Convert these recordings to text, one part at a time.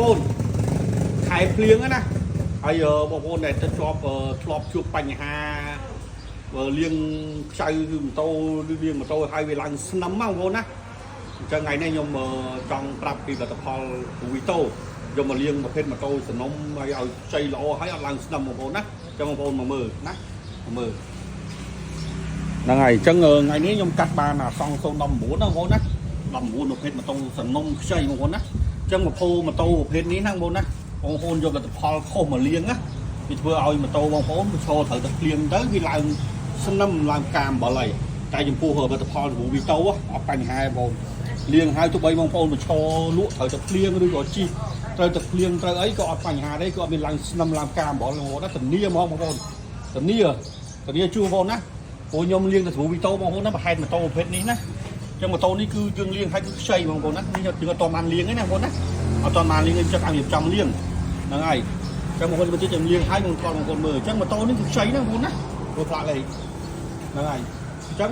បងប្អូនខែភ្លៀងហ្នឹងណាហើយបងប្អូនដែលទៅជាប់ធ្លាប់ជួបបញ្ហាបើលាងខ្ចៅឬម៉ូតូឬលាងម៉ូតូឲ្យវាឡើងស្នឹមហ្នឹងបងប្អូនណាអញ្ចឹងថ្ងៃនេះខ្ញុំចង់ប្រាប់ពីផលិតផលវីតូយកមកលាងប្រភេទម៉ូតូសនំឲ្យឲ្យខ្ចីល្អហើយអត់ឡើងស្នឹមបងប្អូនណាអញ្ចឹងបងប្អូនមកមើលណាមកមើលហ្នឹងហើយអញ្ចឹងថ្ងៃនេះខ្ញុំកាត់បានអាសង់019ណាបងប្អូនណា19ប្រភេទម៉ូតូសនំខ្ចីបងប្អូនណា អញ្ចឹងមកភូម៉ូតូប្រភេទនេះណាបងប្អូនណាបងប្អូនយកលទ្ធផលខុសមកលាងណាវាធ្វើឲ្យម៉ូតូបងប្អូនវាឈរត្រូវតែភ្លៀងទៅវាឡើងស្នឹមឡើងកាមអំបិលហើយតែចំពោះផលិតផលរបស់វីតូអត់បញ្ហាទេបងប្អូនលាងហើយទោះបីបងប្អូនមកឈរលក់ត្រូវតែភ្លៀងឬក៏ជីត្រូវតែភ្លៀងត្រូវអីក៏អត់បញ្ហាទេក៏អត់មានឡើងស្នឹមឡើងកាមអំបិលបងប្អូនណាធានាហ្មងបងប្អូនធានាធានាជួបងប្អូនណាព្រោះខ្ញុំលាងតែស្រួលវីតូបងប្អូនណាប្រហែលម៉ូតូប្រភេទនេះណា ចឹងម៉ូតូនេះគឺយើងលាងឲ្យគឺខ្ចីបងប្អូនណានេះយើងអត់តបានលាងទេណាបងប្អូនណាអត់តបានលាងទេចិត្តឲ្យរៀបចំលាងហ្នឹងហើយចឹងបងប្អូនមើលទៀតខ្ញុំលាងឲ្យបងថតបងប្អូនមើលចឹងម៉ូតូនេះគឺខ្ចីណាបងប្អូនណាមើលផ្លាកលេខហ្នឹងហើយអញ្ចឹង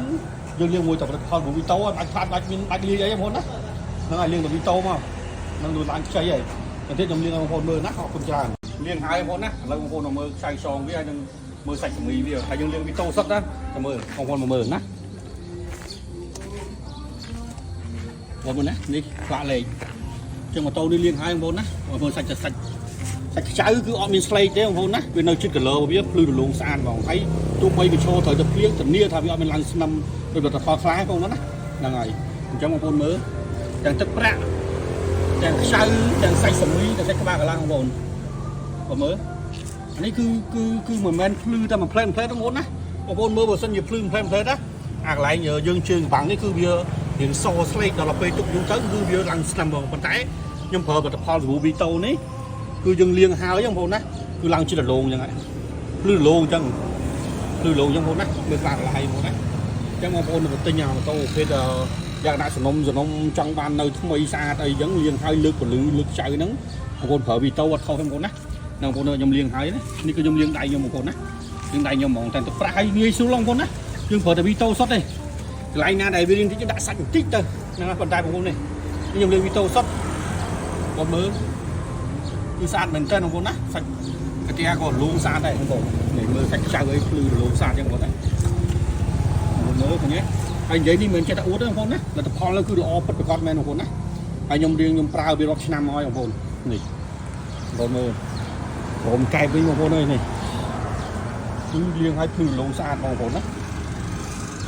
យើងលាងមួយតែផលិតផលវីតូបាច់ខ្លាត់បាច់មានបាច់លាយអីបងប្អូនណាហ្នឹងហើយលាងតែវីតូមកនឹងដូចឡើងខ្ចីហើយតែទៀតខ្ញុំលាងឲ្យបងប្អូនមើលណាអរគុណច្រើនលាងហើយបងប្អូនណាឥឡូវបងប្អូនមកមើលខ្ចីសងវាហើយនឹងមើលសាច់សមីវាហើយយើងលាងវីតូសុទ្ធណាចាំមើលបងប្អូនមកមើលណា បងប្អូនណានេះផ្លាកលេខចឹងម៉ូតូនេះលាងហើយបងប្អូនណាបងប្អូនសាច់សាច់សាច់ខ្ចៅគឺអត់មានស្លេកទេបងប្អូនណាវានៅជិតកលើវាភ្លឺរលោងស្អាតបងហើយទោះបីវាឈរត្រូវតែភ្លៀងធានាថាវាអត់មានឡើងស្នឹមដោយផលិតផលខ្លះបងប្អូនណាហ្នឹងហើយអញ្ចឹងបងប្អូនមើលទាំងទឹកប្រាក់ទាំងខ្ចៅទាំងសាច់សមីទាំងសាច់ក្បាលកន្លងបងប្អូនបងមើលអានេះគឺគឺគឺមិនមែនភ្លឺតែមួយផ្លែតផ្លែតបងប្អូនណាបងប្អូនមើលបើសិនជាភ្លឺមួយផ្លែតផ្លែតណាអាកន្លែងយើងជើងបាំងនេះគឺវា រៀងសស្លេកដល់ពេលទុកយូរទៅគឺវាឡើងស្នឹមបងប៉ុន្តែខ្ញុំប្រើផលិតផលសាប៊ូវីតូនេះគឺយើងលាងហើយបងប្អូនណាគឺឡើងជារលោងអញ្ចឹងហើយភ្លឺរលោងអញ្ចឹងភ្លឺរលោងអញ្ចឹងបងប្អូនណាមើលខ្លះកន្លែងបងប្អូនណាអញ្ចឹងបងប្អូនទៅទិញអាម៉ូតូប្រភេទយ៉ាងដាក់សនំសនំចង់បាននៅថ្មីស្អាតអីអញ្ចឹងលាងហើយលើកពលឺលើកចៅហ្នឹងបងប្អូនប្រើវីតូអត់ខុសទេបងប្អូនណាហ្នឹងបងប្អូនខ្ញុំលាងហើយណានេះគឺខ្ញុំលាងដៃខ្ញុំបងប្អូនណាលាងដៃខ្ញុំហ្មងតែទឹកប្រាក់ហើយងាយស្រួលបងប្អូនណាយើងប្រើតែវីតូសុទ្ធទេ កន្លែងណាដែលវារៀងតិចដាក់សាច់បន្តិចទៅហ្នឹងហើយប៉ុន្តែបងប្អូននេះខ្ញុំលេងវីតូសុតបងមើលគឺស្អាតមែនតើបងប្អូនណាសាច់កាទៀក៏លូងស្អាតដែរបងប្អូននេះមើលសាច់ខ្ចៅអីភ្លឺរលោងស្អាតចឹងបងប្អូនណាបងមើលឃើញទេហើយនិយាយនេះមិនមែនចេះតែអួតទេបងប្អូនណាលទ្ធផលគឺល្អពិតប្រាកដមែនបងប្អូនណាហើយខ្ញុំរៀងខ្ញុំប្រើវារាប់ឆ្នាំមកហើយបងប្អូននេះបងប្អូនមើលព្រមកែបវិញបងប្អូនអើយនេះគឺលាងឲ្យភ្លឺរលោងស្អាតបងប្អូនណា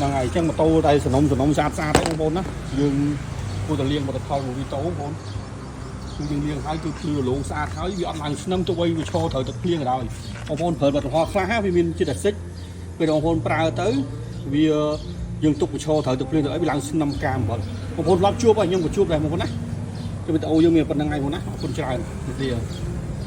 ហ្នឹងហើយអញ្ចឹងម៉ូតូតែសនំសនំស្អាតស្អាតទេបងប្អូនណាយើងគួរតែលាងផលិតផលមួយវីតូបងប្អូនគឺយើងលាងហើយគឺភ្លឺរលោងស្អាតហើយវាអត់ឡើងស្នឹមទោះបីវាឈរត្រូវតែភ្លៀងក៏ដោយបងប្អូនប្រើផលិតផលខ្លះវាមានជាតិអាស៊ីតពេលបងប្អូនប្រើទៅវាយើងទុកវាឈរត្រូវតែភ្លៀងទៅអីវាឡើងស្នឹមកាមបងប្អូនធ្លាប់ជួបហើយខ្ញុំក៏ជួបដែរបងប្អូនណាគឺវីដេអូយើងមានប៉ុណ្្នឹងហើយបងប្អូនណាអរគុណច្រើនជម្រាបលា។